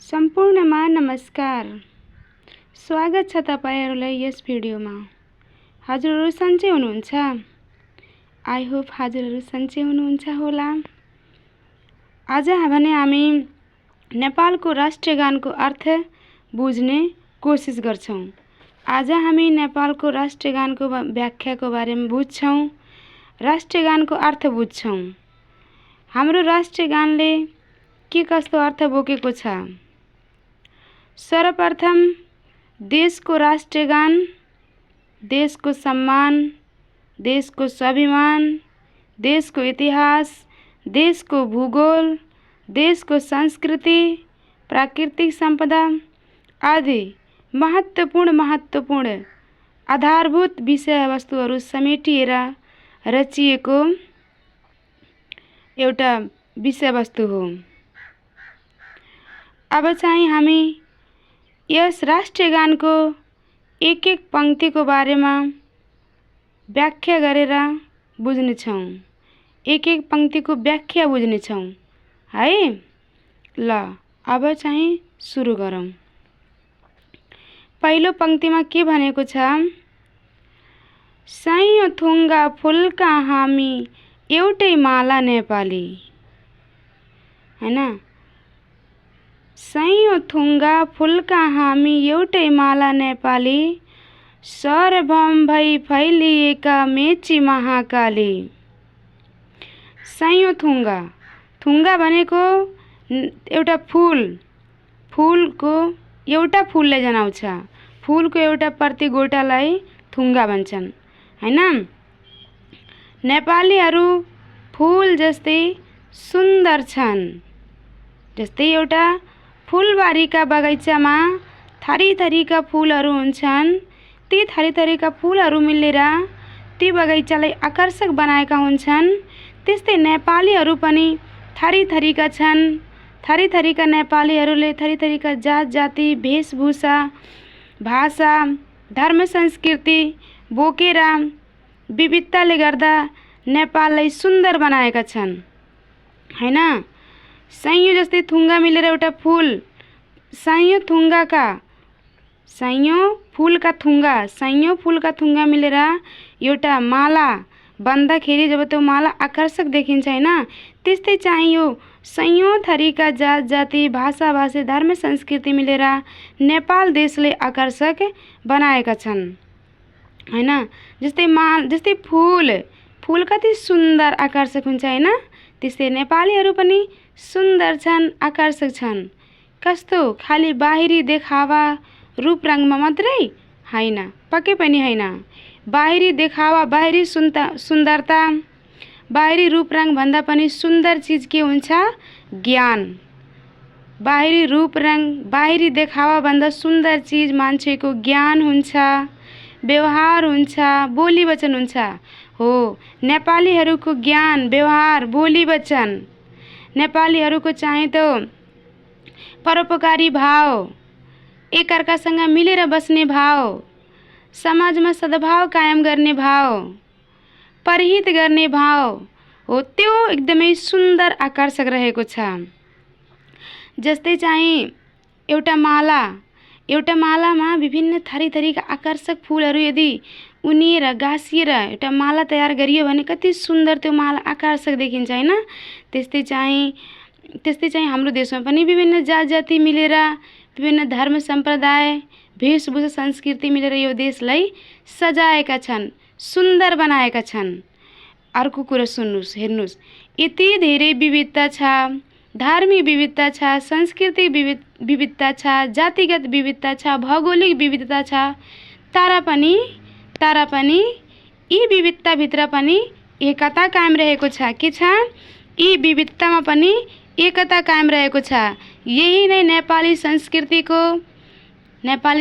सम्पूर्णमा नमस्कार। स्वागत छ तपाईहरुलाई यस भिडियोमा। हजुरहरु सन्चै हुनुहुन्छ? आई होप हजुरहरु सन्चै हुनुहुन्छ होला। आज भने हामी नेपालको राष्ट्रिय गानको अर्थ बुझ्ने कोसिस गर्छौं। आज हामी नेपालको राष्ट्रिय गानको व्याख्याको बारेमा बुझ्छौं, राष्ट्रिय गानको अर्थ बुझ्छौं। हाम्रो राष्ट्रिय गानले के कस्तो अर्थ बोकेको छ? सर्वप्रथम देशको राष्ट्रिय गान देशको सम्मान, देशको स्वाभिमान, देशको इतिहास, देशको भूगोल, देशको संस्कृति, प्राकृतिक सम्पदा आदि महत्त्वपूर्ण आधारभूत विषयवस्तुहरू समेटिएर रचिएको एउटा विषयवस्तु हो। अब चाहिँ हामी यस राष्ट्रिय गानको एक पंक्तिको बारेमा व्याख्या गरेर बुझ्नेछौं। एक पंक्तिको व्याख्या बुझ्नेछौं है। ल अब चाहिँ सुरु गरौं। पहिलो पंक्तिमा के भनेको छ? सयौं थुङ्गा फुलका हामी एउटै माला नेपाली, हैन? सयौं थुङ्गा फुलका हामी एउटै माला नेपाली, सार्वभौम भई फैलिएका मेची महाकाली। सयौं थुङ्गा, थुङ्गा भनेको एउटा फूलको एउटा फूललाई जनाउँछ। फूलको एउटा प्रति गोटालाई थुङ्गा भन्छन्, हैन? नेपालीहरू फूल जस्तै सुन्दर छन्। जस्तै एउटा फूलबारीका बगैँचामा थरीथरीका फूलहरू हुन्छन्। ती थरीथरीका फूलहरू मिलेर ती बगैँचालाई आकर्षक बनाएका हुन्छन्। त्यस्तै नेपालीहरू पनि थरीथरीका छन्। थरीथरीका नेपालीहरूले थरीथरीका जात जाति, वेशभूषा, भाषा, धर्म, संस्कृति बोकेर विविधताले गर्दा नेपाललाई सुन्दर बनाएका छन्, हैन? सयौं जस्तै थुङ्गा मिलेर एउटा फूल, सयौं फूलका थुङ्गा मिलेर एउटा माला बन्दाखेरि जब त्यो माला आकर्षक देखिन्छ, हैन? त्यस्तै चाहिँ यो सयौं थरीका जात जाति, भाषा भाषा, धर्म, संस्कृति मिलेर नेपाल देशले आकर्षक बनाएका छन्, हैन? जस्तै फूल कति सुन्दर आकर्षक हुन्छ, हैन? त्यस्तै नेपालीहरू पनि सुन्दर छन्, आकर्षक छन्। कस्तो? खाली बाहिरी देखावा रूप रंगमा मात्रै हैन, पक्कै पनि हैन। बाहिरी देखावा, बाहिरी सुन्दरता, बाहिरी रूप रंग भन्दा पनि सुन्दर चीज के हुन्छ? ज्ञान। बाहिरी रूप रंग, बाहिरी देखावा भन्दा सुन्दर चीज मान्छेको ज्ञान हुन्छ, व्यवहार हुन्छ, बोली वचन हुन्छ। हो, नेपालीहरूको ज्ञान, व्यवहार, बोली वचन, नेपालीहरूको चाहिँ त परोपकारी भाव, एकअर्कासँग मिलेर बस्ने भाव, समाजमा सद्भाव कायम गर्ने भाव, परहित गर्ने भाव हो, त्यो एकदमै सुन्दर आकर्षक रहेको छ। जस्तै चाहिँ एउटा मालामा विभिन्न थरीथरीका आकर्षक फूलहरू यदि उनिएर गाँसिएर एउटा माला तयार गरियो भने कति सुन्दर त्यो माला आकर्षक देखिन्छ, हैन? त्यस्तै चाहिँ हाम्रो देशमा पनि विभिन्न जात जाति मिलेर, विभिन्न धर्म सम्प्रदाय, वेशभूषा, संस्कृति मिलेर यो देशलाई सजाएका छन्, सुन्दर बनाएका छन्। अर्को कुरा सुन्नुस्, हेर्नुस्, यति धेरै विविधता छ, धार्मिक विविधता छ, सांस्कृतिक विविधता छ, जातिगत विविधता छ, भौगोलिक विविधता छ, तर पनि यी विविधताभित्र पनि एकता कायम रहेको छ। के छ? यी विविधतामा पनि एकता कायम रहेको छ। यही नै नेपाली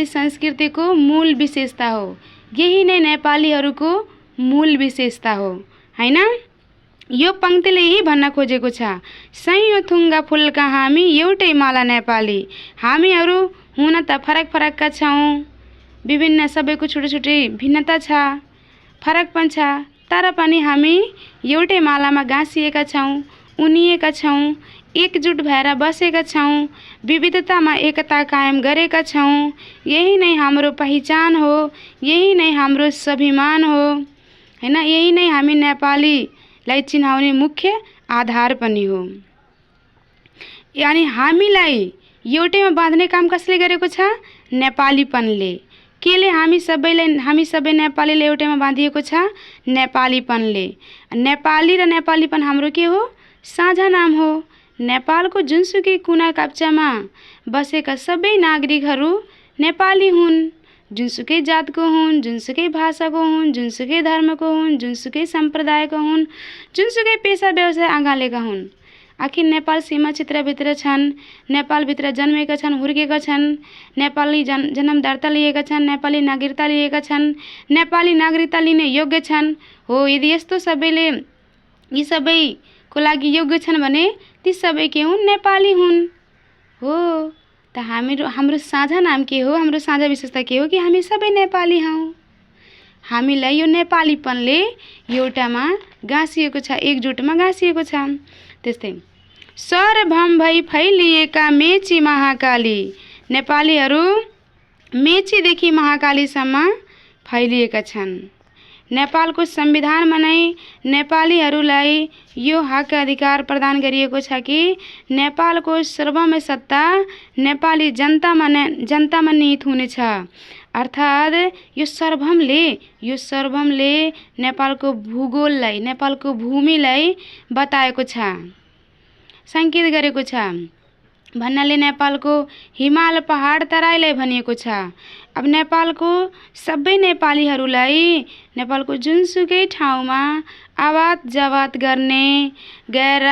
संस्कृतिको मूल विशेषता हो। यही नै नेपालीहरूको मूल विशेषता हो, हैन? यो पंक्तिले यही भन्न खोजेको छ। सयौं थुङ्गा फुलका हामी एउटै माला नेपाली। हामीहरू हुन त फरकका छौं, विभिन्न सबैको छुट्टै भिन्नता छ, फरक पनि छ, तर पनि हामी एउटै मालामा गाँसिएका छौं, उनिएका छौं। एकजुट भएर बसेका छौँ, विविधतामा एकता कायम गरेका छौँ। यही नै हाम्रो पहिचान हो, यही नै हाम्रो स्वाभिमान हो हैन। यही नै हामी नेपालीलाई चिनाउने मुख्य आधार पनि हो। यानि हामीलाई एउटैमा बाँध्ने काम कसले गरेको छ? नेपालीपनले। केले हामी सबै नेपालीले एउटैमा बाँधिएको छ? नेपालीपनले। नेपाली र नेपालीपन हाम्रो के हो? साझा नाम हो। नेपालको जुनसुकै कुना काप्चामा बसेका सबै नागरिकहरू नेपाली हुन्। जुनसुकै जातको हुन्, जुनसुकै भाषाको हुन्, जुनसुकै धर्मको हुन्, जुनसुकै सम्प्रदायको हुन्, जुनसुकै पेसा व्यवसाय अँगालेका हुन्। आखिर नेपाल सीमा क्षेत्रभित्र छन्, नेपालभित्र जन्मेका छन्, हुर्केका छन्, नेपाली जन्म दर्ता लिएका छन्, नेपाली नागरिकता लिएका छन्, नेपाली नागरिकता लिने योग्य छन्। हो, यदि यस्तो सबैले यी सबैको लागि योग्य छन् भने ती सबै के हुन्? नेपाली हुन्। हो, त हाम्रो साझा नाम के हो? हाम्रो साझा विशेषता के हो कि हामी सबै नेपाली हौँ। हामीलाई यो नेपालीपनले एउटामा गाँसिएको छ, एकजुटमा गाँसिएको छ। त्यस्तै सर्वभम भई फैलिएका मेची महाकाली। नेपालीहरू मेचीदेखि महाकालीसम्म फैलिएका छन्। नेपालको संविधानमा नै नेपालीहरूलाई यो हक अधिकार प्रदान गरिएको छ कि नेपालको सर्वमय सत्ता नेपाली जनतामा निहित हुनेछ। अर्थात् यो सर्वमले नेपालको भूगोललाई, नेपालको भूमिलाई बताएको छ, सङ्केत गरेको छ। भन्नाले नेपालको हिमाल पहाड तराईलाई भनिएको छ। अब नेपालको सबै नेपालीहरूलाई नेपालको जुनसुकै ठाउँमा आवात जावात गर्ने, गएर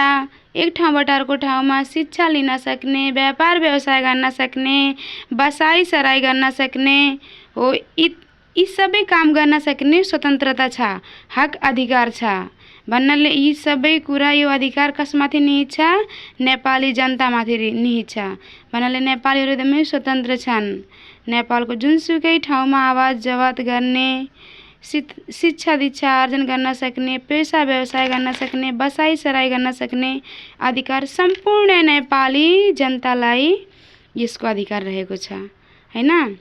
एक ठाउँबाट अर्को ठाउँमा शिक्षा लिन सक्ने, व्यापार व्यवसाय गर्न सक्ने, बसाई सराई गर्न सक्ने हो, यी सबै काम गर्न सक्ने स्वतन्त्रता छ, हक अधिकार छ। भन्नाले यी सबै कुरा, यो अधिकार कसमाथि निहित छ? नेपाली जनतामाथि निहित छ। भन्नाले नेपालीहरू एकदमै स्वतन्त्र छन्। नेपालको जुनसुकै ठाउँमा आवाज जवात गर्ने, शिक्षा दीक्षा आर्जन गर्न सक्ने, पेसा व्यवसाय गर्न सक्ने, बसाई सराई गर्न सक्ने अधिकार सम्पूर्ण नेपाली जनतालाई यसको अधिकार रहेको छ हैन।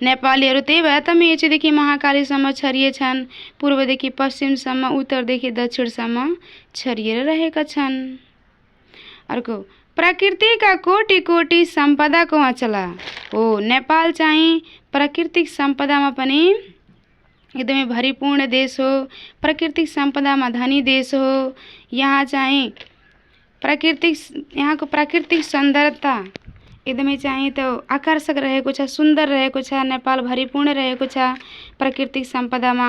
नेपालीहरू त्यही भएर त मेचीदेखि महाकालीसम्म छरिएछन्, पूर्वदेखि पश्चिमसम्म, उत्तरदेखि दक्षिणसम्म छरिएर रहेका छन्। अर्को, प्रकृतिका कोटि कोटि सम्पदाको अचला हो। नेपाल चाहिँ प्राकृतिक सम्पदामा पनि एकदमै भरिपूर्ण देश हो, प्राकृतिक सम्पदामा धनी देश हो। यहाँ चाहिँ यहाँको प्राकृतिक सौन्दर्यता एकदमै चाहिँ त आकर्षक रहेको छ, सुन्दर रहेको छ। नेपाल भरिपूर्ण रहेको छ प्राकृतिक सम्पदामा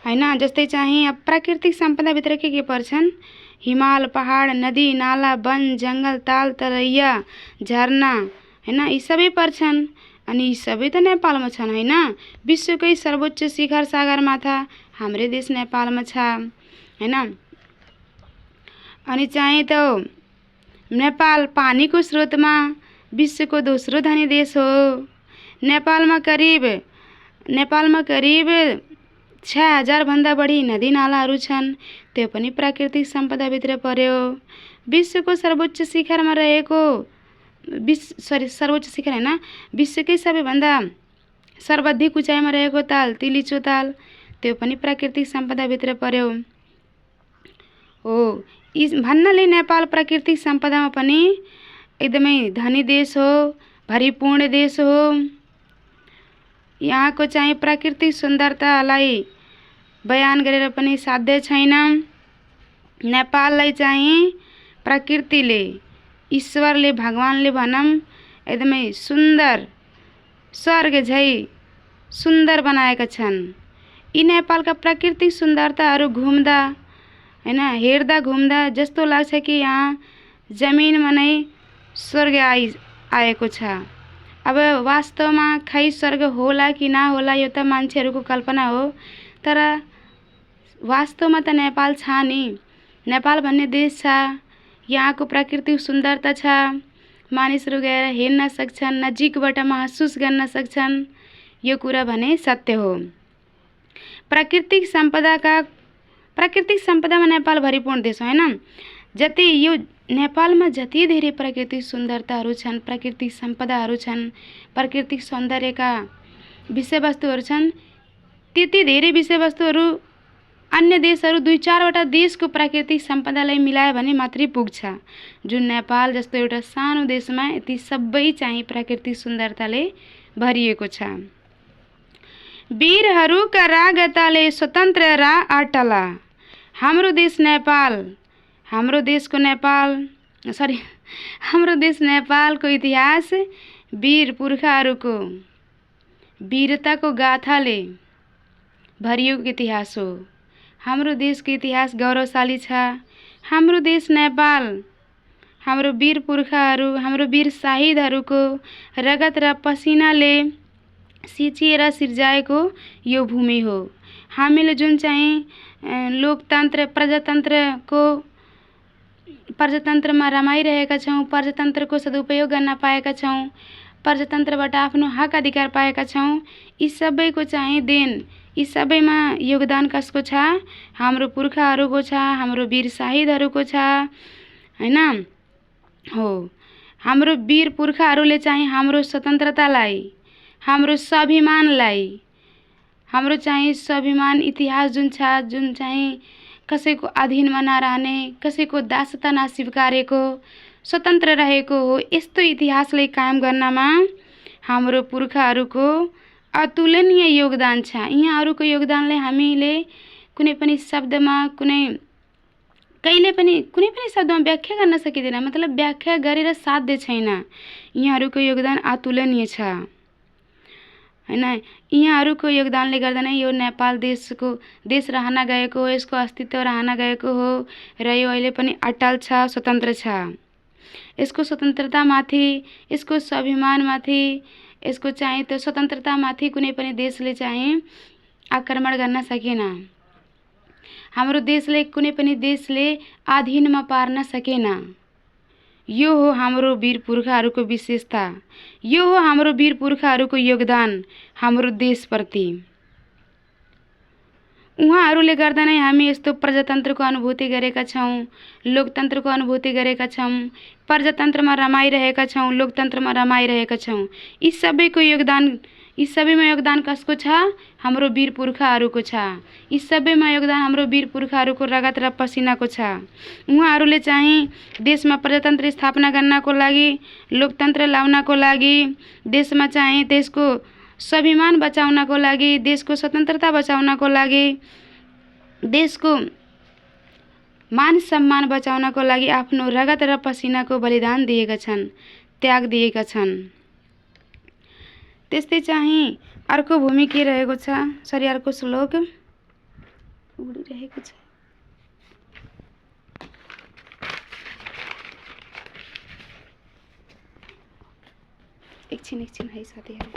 हैन। जस्तै चाहिँ अब प्राकृतिक सम्पदाभित्र के पर्छन्? हिमाल पहाड, नदी नाला, वन जङ्गल, ताल तरैया, झरना हैन, यी सबै पर्छन्। अनि यी सबै त नेपालमा छन् हैन। विश्वकै सर्वोच्च शिखर सगरमाथा हाम्रै देश नेपालमा छ हैन। अनि चाहिँ त नेपाल पानीको स्रोतमा विश्वको दोस्रो धनी देश हो। नेपालमा करिब 6000 भन्दा बढी नदी नालाहरू छन्, त्यो पनि प्राकृतिक सम्पदाभित्र पर्यो। विश्वको सर्वोच्च शिखरमा रहेको सर्वोच्च शिखर हैन, विश्वकै सबैभन्दा सर्वाधिक उचाइमा रहेको ताल तिलिचो ताल, त्यो पनि प्राकृतिक सम्पदाभित्र पर्यो हो। भन्नाले नेपाल प्राकृतिक सम्पदामा पनि एकदमै धनी देश हो, भरिपूर्ण देश हो। यहाँको चाहिँ प्राकृतिक सुन्दरतालाई बयान गरेर पनि साध्य छैन। नेपाललाई चाहिँ प्रकृतिले, ईश्वरले, भगवानले भनौँ एकदमै सुन्दर, स्वर्ग झै सुन्दर बनाएका छन्। यी नेपालका प्राकृतिक सुन्दरताहरू घुम्दा हैन, हेर्दा घुम्दा जस्तो लाग्छ कि यहाँ जमिनमा नै स्वर्ग आएको छ। अब वास्तवमा खै स्वर्ग होला कि नहोला यो त मान्छेहरूको कल्पना हो, तर वास्तवमा त नेपाल छ नि। नेपाल भन्ने देश छ, यहाँको प्राकृतिक सुन्दरता छ, मानिसहरू गएर हेर्न सक्छन्, नजिकबाट महसुस गर्न सक्छन्। यो कुरा भने सत्य हो। प्राकृतिक सम्पदामा नेपाल भरिपूर्ण देश हो हैन। जति यो नेपालमा जति धेरै प्राकृतिक सुन्दरताहरू छन्, प्राकृतिक सम्पदाहरू छन्, प्राकृतिक सौन्दर्यका विषयवस्तुहरू छन्, त्यति धेरै विषयवस्तुहरू अन्य देशहरू 2-4वटा देशको प्राकृतिक सम्पदालाई मिलायो भने मात्रै पुग्छ। जुन नेपाल जस्तो एउटा सानो देशमा यति सबै चाहिँ प्राकृतिक सुन्दरताले भरिएको छ। वीरहरूका रागताले स्वतन्त्र रा अटला। हाम्रो देश नेपाल, हाम्रो देश नेपालको इतिहास वीर पुर्खाहरूको वीरताको गाथाले भरिएको इतिहास हो। हाम्रो देशको इतिहास गौरवशाली छ। हाम्रो देश नेपाल हाम्रो वीर पुर्खाहरू, हाम्रो वीर शहीदहरूको रगत र पसिनाले सिंचिएर सिर्जाएको यो भूमि हो। हामीले जुन चाहिँ लोकतन्त्र प्रजातन्त्रमा रमाइरहेका छौँ, प्रजातन्त्रको सदुपयोग गर्न पाएका छौँ, प्रजातन्त्रबाट आफ्नो हक अधिकार पाएका छौँ, यी सबैको चाहिँ देन, यी सबैमा योगदान कसको छ? हाम्रो पुर्खाहरूको छ, हाम्रो वीर शहीदहरूको छ, हैन? हो, हाम्रो वीर पुर्खाहरूले चाहिँ हाम्रो स्वतन्त्रतालाई, हाम्रो स्वाभिमानलाई, हाम्रो चाहिँ स्वाभिमान इतिहास जुन छ, जुन चाहिँ कसैको अधीनमा नरहने, कसैको दासता नस्वीकारेको, स्वतन्त्र रहेको हो, यस्तो इतिहासलाई कायम गर्नमा हाम्रो पुर्खाहरूको अतुलनीय योगदान छ। यहाँहरूको योगदानलाई हामीले कुनै पनि शब्दमा, कहिले पनि कुनै पनि शब्दमा व्याख्या गर्न सकिँदैन, मतलब व्याख्या गरेर साध्य छैन। यहाँहरूको योगदान अतुलनीय छ, हैन? यहाँहरूको योगदानले गर्दा नै यो नेपाल देश रहन गएको हो, यसको अस्तित्व रहन गएको हो र यो अहिले पनि अटल छ, स्वतन्त्र छ। यसको स्वतन्त्रतामाथि, यसको स्वाभिमानमाथि, यसको चाहिँ त्यो स्वतन्त्रतामाथि कुनै पनि देशले चाहिँ आक्रमण गर्न सकेन। हाम्रो देशले कुनै पनि देशले अधीनमा पार्न सकेन। यो हो हाम्रो वीर पुर्खाहरूको विशेषता, यो हो हाम्रो वीर पुर्खाहरूको योगदान हाम्रो देशप्रति। उहाँहरूले गर्दा नै हामी यस्तो प्रजातन्त्रको अनुभूति गरेका छौँ, लोकतन्त्रको अनुभूति गरेका छौँ, प्रजातन्त्रमा रमाइरहेका छौँ, लोकतन्त्रमा रमाइरहेका छौँ। यी सबैमा योगदान कसको छ? हाम्रो वीर पुर्खाहरूको छ। यी सबैमा योगदान हाम्रो वीर पुर्खाहरूको रगत र पसिनाको छ। उहाँहरूले चाहिँ देशमा प्रजातन्त्र स्थापना गर्नको लागि, लोकतन्त्र ल्याउनको लागि, देशमा चाहिँ देशको स्वाभिमान बचाउनको लागि, देशको स्वतन्त्रता बचाउनको लागि, देशको मान सम्मान बचाउनको लागि आफ्नो रगत र पसिनाको बलिदान दिएका छन्, त्याग दिएका छन्। त्यस्तै चाहिँ अर्को भूमि के रहेको छ? सरी, अर्को श्लोक उडिरहेको छ। एकछिन है साथीहरू,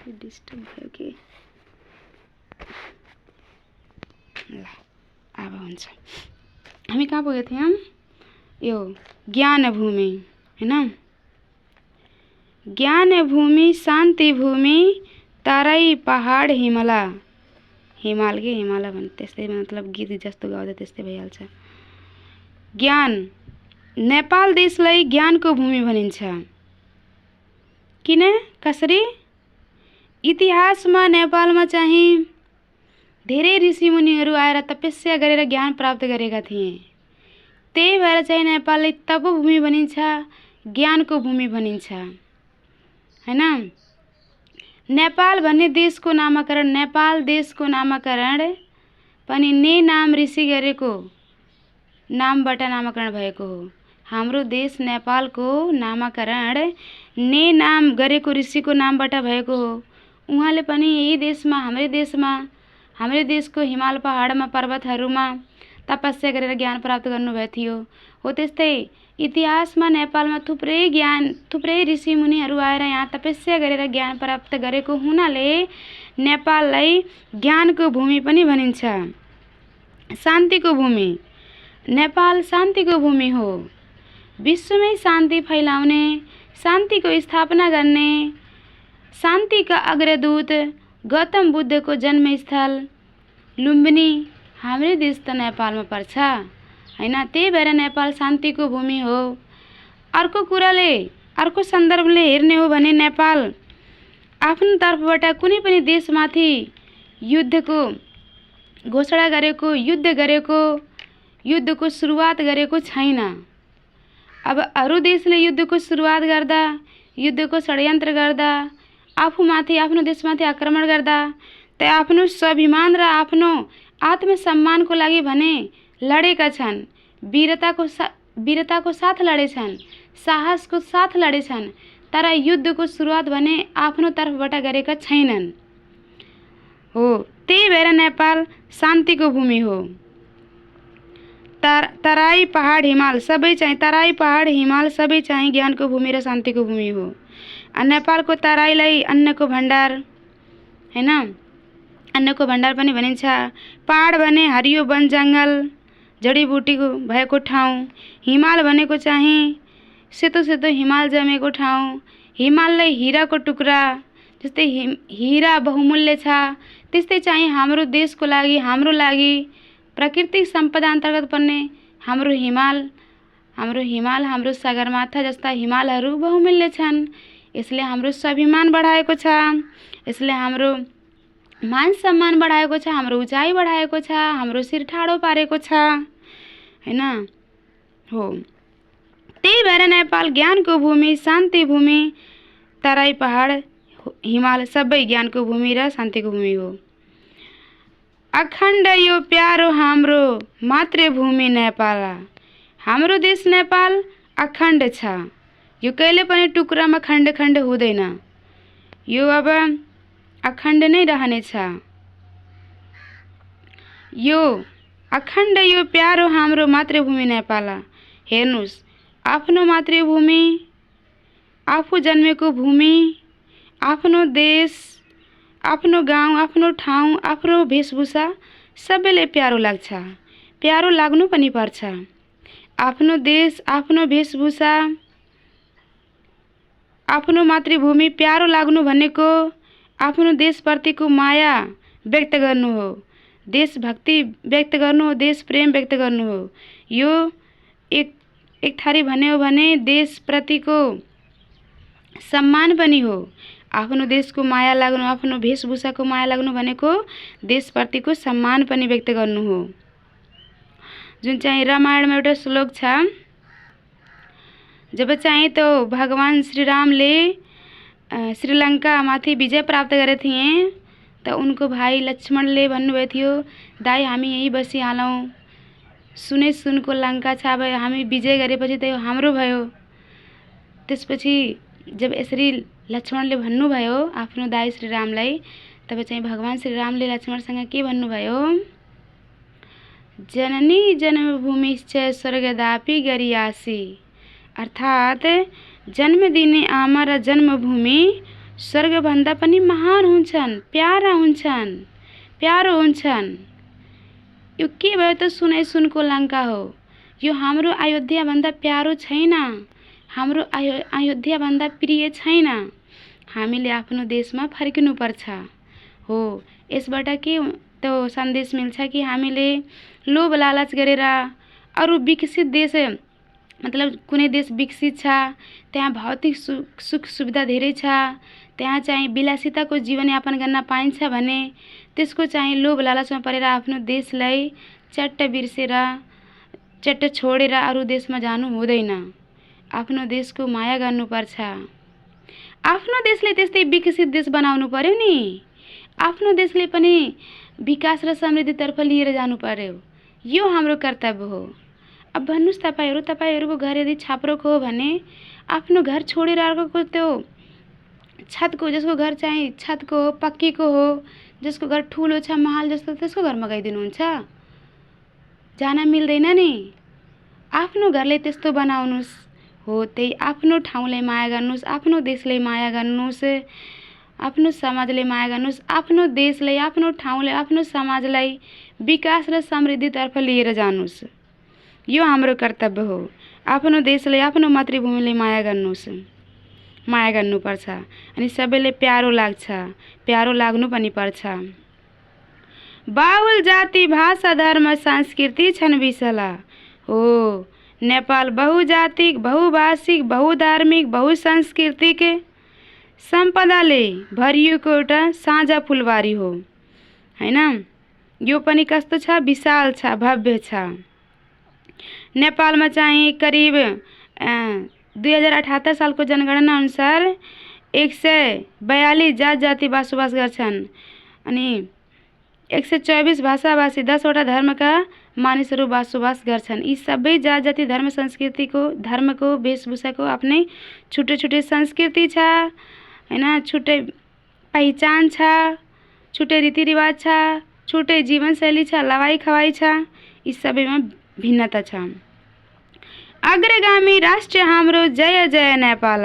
डिस्टर्ब भयो कि? ल, अब हुन्छ। हामी कहाँ पुगेको थियौँ? यो ज्ञान भूमि, हैन? ज्ञान भूमि, शान्ति भूमि, तराई पहाड हिमाला। हिमाल भन्छ, त्यस्तै मतलब गीत जस्तो गाउँदा त्यस्तै भइहाल्छ। ज्ञान, नेपाल देशलाई ज्ञानको भूमि भनिन्छ। किन? कसरी? इतिहासमा नेपालमा चाहिँ धेरै ऋषिमुनिहरू आएर तपस्या गरेर ज्ञान प्राप्त गरेका थिए। त्यही भएर चाहिँ नेपाललाई तपोभूमि भनिन्छ, ज्ञानको भूमि भनिन्छ, हैन? नेपाल भन्ने देशको नामकरण, नेपाल देशको नामकरण पनि ने नाम ऋषि गरेको नामबाट नामकरण भएको हो। हाम्रो देश नेपालको नामकरण ने नाम गरेको ऋषिको नामबाट भएको हो। उहाँले पनि यही देशमा, हाम्रै देशको हिमाल पहाडमा, पर्वतहरूमा तपस्या गरेर ज्ञान प्राप्त गर्नुभएको थियो। हो त्यस्तै इतिहासमा नेपालमा थुप्रै ऋषिमुनिहरू आएर यहाँ तपस्या गरेर ज्ञान प्राप्त गरेको हुनाले नेपाललाई ज्ञानको भूमि पनि भनिन्छ। शान्तिको भूमि, नेपाल शान्तिको भूमि हो। विश्वमै शान्ति फैलाउने, शान्तिको स्थापना गर्ने, शान्तिका अग्रदूत गौतम बुद्धको जन्मस्थल लुम्बिनी हाम्रै देश त नेपालमा पर्छ। हैन। त्यही भएर नेपाल शान्तिको भूमि हो। अर्को कुराले अर्को सन्दर्भले हेर्ने हो भने नेपाल आफ्नो तर्फबाट कुनै पनि देशमाथि युद्धको घोषणा गरेको, युद्धको सुरुवात गरेको छैन। अब अरू देशले युद्धको सुरुवात गर्दा, युद्धको षड्यन्त्र गर्दा, आफूमाथि आफ्नो देशमाथि आक्रमण गर्दा त आफ्नो स्वाभिमान र आफ्नो आत्मसम्मानको लागि भने लडेका छन्, वीरताको साथ लडेछन्, साहसको साथ लडेछन्, तर युद्धको सुरुवात भने आफ्नो तर्फबाट गरेका छैनन् हो। त्यही भएर नेपाल शान्तिको भूमि हो। तराई पहाड हिमाल सबै चाहिँ ज्ञानको भूमि र शान्तिको भूमि हो। नेपालको तराईलाई अन्नको भण्डार हैन, अन्नको भण्डार पनि भनिन्छ। पहाड भने हरियो वन जङ्गल जडीबुटीको भएको ठाउँ। हिमाल भनेको चाहिँ सेतो सेतो हिमाल जमेको ठाउँ। हिमाललाई हिराको टुक्रा जस्तै हिरा बहुमूल्य छ, त्यस्तै चाहिँ हाम्रो देशको लागि, हाम्रो लागि प्राकृतिक सम्पदा अन्तर्गत पर्ने हाम्रो हिमाल, हाम्रो सगरमाथा जस्ता हिमालहरू बहुमूल्य छन्। यसले हाम्रो स्वाभिमान बढाएको छ, यसले हाम्रो मान सम्मान बढाएको छ, हाम्रो उचाइ बढाएको छ, हाम्रो शिर ठाडो पारेको छ हैन हो। त्यही भएर नेपाल ज्ञानको भूमि, शान्ति भूमि, तराई पहाड हिमाल सबै ज्ञानको भूमि र शान्तिको भूमि हो। अखण्ड यो प्यारो हाम्रो मातृभूमि नेपाल। हाम्रो देश नेपाल अखण्ड छ, यो कहिले पनि टुक्रामा खण्ड खण्ड हुँदैन, यो अब अखण्ड नै रहनेछ। यो अखण्ड यो प्यारो हाम्रो मातृभूमि नेपाल। हेर्नुस्, आफ्नो मातृभूमि, आफू जन्मेको भूमि, आफ्नो देश, आफ्नो गाउँ, आफ्नो ठाउँ, आफ्नो वेशभूषा सबैले प्यारो लाग्छ, प्यारो लाग्नु पनि पर्छ। आफ्नो देश, आफ्नो वेशभूषा, आफ्नो मातृभूमि प्यारो लाग्नु भनेको आफ्नो देशप्रतिको माया व्यक्त गर्नु हो, देशभक्ति व्यक्त गर्नु हो, देश प्रेम व्यक्त गर्नु हो। यो एक थरी भन्यो भने देशप्रतिको सम्मान पनि हो। आफ्नो देशको माया लाग्नु, आफ्नो वेशभूषाको माया लाग्नु भनेको देशप्रतिको सम्मान पनि व्यक्त गर्नु हो। जुन चाहिँ रामायणमा एउटा श्लोक छ, जब चाहिँ तो भगवान श्रीरामले श्रीलङ्कामाथि विजय प्राप्त गरे थिए त उनको भाइ लक्ष्मणले भन्नुभएको थियो, दाइ हामी यहीँ बसिहालौँ, सुने सुनको लङ्का छ, अब हामी विजय गरेपछि त यो हाम्रो भयो। त्यसपछि जब यसरी लक्ष्मणले भन्नुभयो आफ्नो दाइ श्रीरामलाई, तब चाहिँ भगवान श्रीरामले लक्ष्मणसँग के भन्नुभयो, जननी जन्मभूमिश्च स्वर्गदापि गरियासी। अर्थात् जन्म दिने आमा र जन्मभूमि स्वर्गभन्दा पनि महान हुन्छन्, प्यारो हुन्छन्। यो के भयो त सुनै सुनको लङ्का हो। यो हाम्रो अयोध्याभन्दा प्यारो छैन, हाम्रो अयोध्याभन्दा प्रिय छैन। हामीले आफ्नो देशमा फर्किनुपर्छ हो। यसबाट के त्यो सन्देश मिल्छ कि हामीले लोभ लालच गरेर अरू विकसित देश, मतलब कुनै देश विकसित छ, त्यहाँ भौतिक सुख सुविधा धेरै छ, त्यहाँ चाहिँ विलासिताको जीवनयापन गर्न पाइन्छ भने त्यसको चाहिँ लोभ लालचमा परेर आफ्नो देशलाई चट्ट बिर्सेर, चट्ट छोडेर अरू देशमा जानु हुँदैन। आफ्नो देशको माया गर्नुपर्छ। आफ्नो देशले त्यस्तै विकसित देश बनाउनु पर्यो नि। आफ्नो देशले पनि विकास र समृद्धितर्फ लिएर जानु पर्यो। यो हाम्रो कर्तव्य हो। अब भन्नुस् तपाईहरुको घर यदि छाप्रोको हो भने आफ्नो घर छोडेर अर्कोको त्यो छतको, जसको घर चाहिँ छतको हो, पक्कीको हो, जसको घर ठुलो छ, महल जस्तो, त्यसको घरमा गइदिनुहुन्छ? जान मिल्दैन नि। आफ्नो घरले त्यस्तो बनाउनुस् हो। त्यही आफ्नो ठाउँलाई माया गर्नुस्, आफ्नो देशलाई माया गर्नुस्, आफ्नो समाजलाई माया गर्नुस्, आफ्नो देशलाई, आफ्नो ठाउँलाई, आफ्नो समाजलाई विकास र समृद्धितर्फ लिएर जानुस्। यो हाम्रो कर्तव्य हो। आफ्नो देशलाई, आफ्नो मातृभूमिलाई माया गर्नुस्, माया गर्नुपर्छ। अनि सबैले प्यारो लाग्छ, प्यारो लाग्नु पनि पर्छ। बाहुल जाति भाषा धर्म संस्कृति छन् विशाला। हो। नेपाल बहुजातिक, बहुभाषिक, बहुधार्मिक, बहुसांस्कृतिक सम्पदाले भरिएको एउटा साझा फुलबारी हो हैन। यो पनि कस्तो छ, विशाल छ, भव्य छ। नेपालमा चाहिँ करिब 2078 सालको जनगणना अनुसार 142 जात जाति बसोबास गर्छन् अनि 124 भाषाभाषी 10वटा धर्मका मानिसहरू बसोबास गर्छन्। यी सबै जात जाति धर्म संस्कृतिको धर्मको वेशभूषाको आफ्नै छुट्टै छुट्टै संस्कृति छ हैन, छुट्टै पहिचान छ, छुट्टै रीतिरिवाज छ, छुट्टै जीवनशैली छ, लवाई खवाई छ, यी सबैमा भिन्नता छ। अग्रगामी राष्ट्र हाम्रो जय जय नेपाल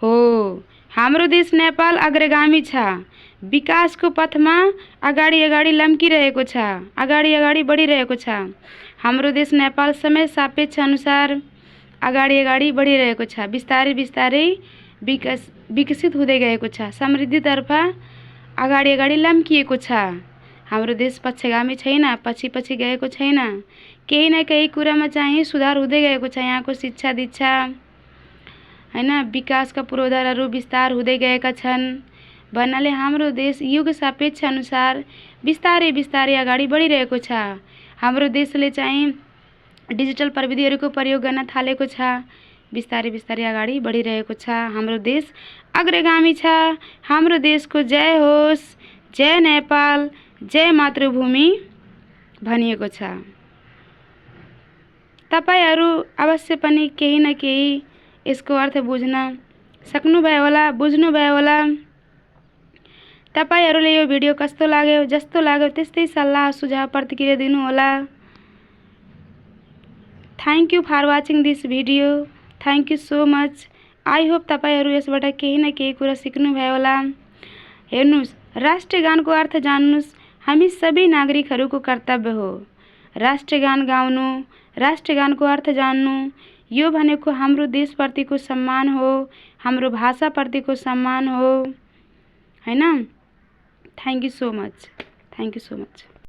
हो। हाम्रो देश नेपाल अग्रगामी छ, विकासको पथमा अगाडि अगाडि लम्किरहेको छ, अगाडि अगाडि बढिरहेको छ। हाम्रो देश नेपाल समय सापेक्ष अनुसार अगाडि अगाडि बढिरहेको छ, बिस्तारै बिस्तारै विकसित हुँदै गएको छ, समृद्धितर्फ अगाडि अगाडि लम्किएको छ। हाम्रो देश पक्षगामी छैन, पछि पछि गएको छैन, केही न केही कुरामा चाहिँ सुधार हुँदै गएको छ। यहाँको शिक्षा दीक्षा हैन, विकासका पूर्वाधारहरू विस्तार हुँदै गएका छन् भन्नाले हाम्रो देश युग सापेक्ष अनुसार बिस्तारै बिस्तारै अगाडि बढिरहेको छ। हाम्रो देशले चाहिँ डिजिटल प्रविधिहरूको प्रयोग गर्न थालेको छ, बिस्तारै बिस्तारै अगाडि बढिरहेको छ। हाम्रो देश अग्रगामी छ। हाम्रो देशको जय होस्, जय नेपाल, जय मातृभूमि भनिएको छ। तपाईहरू अवश्य पनि केही न केही यसको अर्थ बुझ्न सक्नुभयो होला, बुझ्नुभयो होला। तपाईहरूले यो भिडियो कस्तो लाग्यो, जस्तो लाग्यो त्यस्तै सल्लाह सुझाव प्रतिक्रिया दिनुहोला। Thank you for watching this video. Thank you so much. I hope तपाईहरू यसबाट केही न केही कुरा सिक्नुभयो होला। हेर्नुहोस्, राष्ट्रगानको अर्थ जान्नुहोस्, हामी सबै नागरिकहरूको कर्तव्य हो। राष्ट्रगान गाउनु, राष्ट्रगानको अर्थ जान्नु, यो भनेको हाम्रो देशप्रतिको सम्मान हो, हाम्रो भाषाप्रतिको सम्मान हो हैन। Thank you so much. Thank you so much.